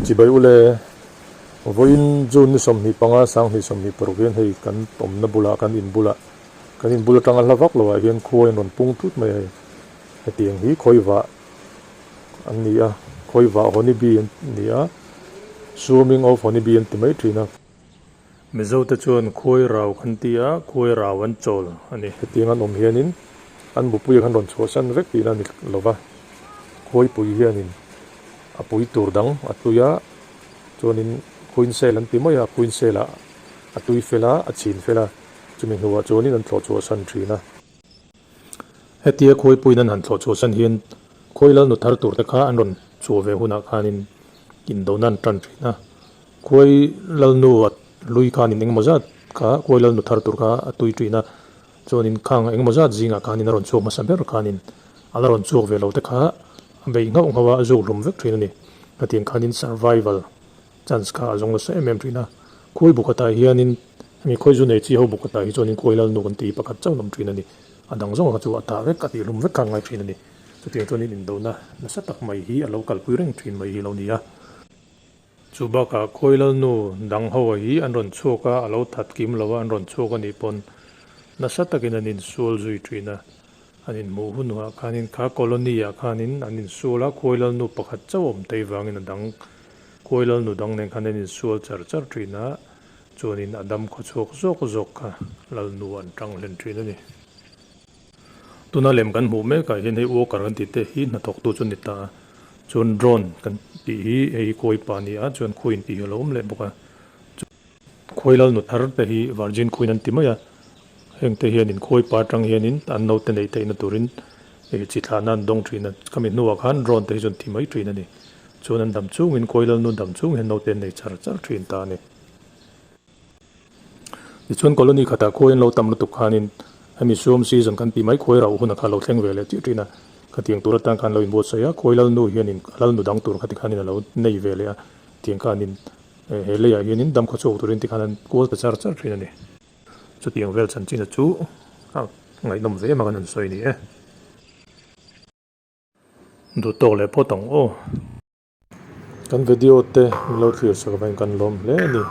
Chibai ule, vawiin June ni 25 2026 hian hei kan awmna bulah kan in bulah kan in bul atanga hla vak loah hian khua in rawn pung thut mai a hei. Hetiang hi khawivah an ni a, khawivah honey bee an ni a, swarming of honey bee an ti mai thin a. Mizo te chuan khuai rau kan ti a, khuai rau an chawl a ni. Hetiang an awm hianin an bupui khan rawn chhuahsan vek tihna a ni lo va, khuaipui hianin a pui tur dang a tui a, chuanin queen cell an ti mai a, queen cell ah a tui fel a, a chhin fel a, chumi hnuah chuanin an thlawh chhuahsan thin a. Hetia khuaipuiin an han thlawh chhuahsan hian khuai lal nu thar tur te kha an rawn chhuah ve hunah khanin indona an tan thin a. Khuai lal nu a hlui khanin engemaw zat kha khuai lal nu thar tur kha a tui thin a, chuanin khang engemaw zat zingah khanin a rawn chhuak hmasa ber khanin a la rawn chhuak ve lo te kha a bei nghauh nghauh a, a zuk hlum vek thin a ni. Hetiang khanin survival Chance kha a zawng nasa em em thin a, khuai bu khatah hianin hemi khuai zu nei chi ho bu khatah hi chuanin khuai lalnu kan tih hi pakhat chauh an awm thin a ni. A dang zawng kha chu a tah vek, a tih hlum vek kha a ngai thin a ni. Chutiang chuanin indona nasa tak mai hi a lo kalpui reng thin mai hi a lo ni a. Chu bakah khuai lalnu dang ho hi an rawn chhuak a, a lo that kim lo a, an rawn chhuak a nih pawn nasa takin an insual zui thin a. An inhmuh hunah khanin kha colony ah khanin an insual a, khuai lalnu pakhat chauh awm thei vangin a dang khuai lalnu dang nen khan an insual char char thin a, chuanin a dam khaw chhuak zawk zawk kha lalnu an tang hlen thin a ni. Tuna lem kan hmuh mek ah hian hei walker kan tih te hi hnathawktu chu a ni ta a, chuan drone kan tih hi hei hi khuai pa a ni a, chuan khuai intih hi a lo awm leh bawk a. Khuai lal nu thar te hi Virgin Queen an ti mai a, heng te hianin khuai pa atang hianin an naute neih theihna turin chi thlahna an dawng thin a, khami hnuah khan drone te hi chu an ti mai thin a ni. Chuan an dam chungin khuai lal nu dam chung hian naute an nei char char thin ta a ni. Tichuan colony khatah khuai an lo tam lutuk khanin hemi suam season kan tih mai khuai rauh hunah khan a lo thleng ve leh chiah thin a, khatiang tur atan khan lo inbuatsaih a, khuai lal nu hianin a lal nu dang tur khati khanin a lo nei ve leh a, tiang khanin He leiah hianin dam khawchhuak turin tikhan an kual ta char char thin a ni. Chutiang vel chanchina chu a ngaihnawm ve em a kan han sawi ni e. Duh tawk leh phawt ang aw. Kan video te min lo thlir sak avangin kan lawm hle a ni.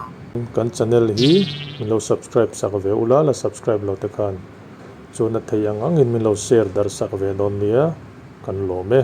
Kan channel hi min lo subscribe sak ve ula, la subscribe lo te khan chuan a thei ang angin min lo share darh sak ve dawn nia, kan lawm e.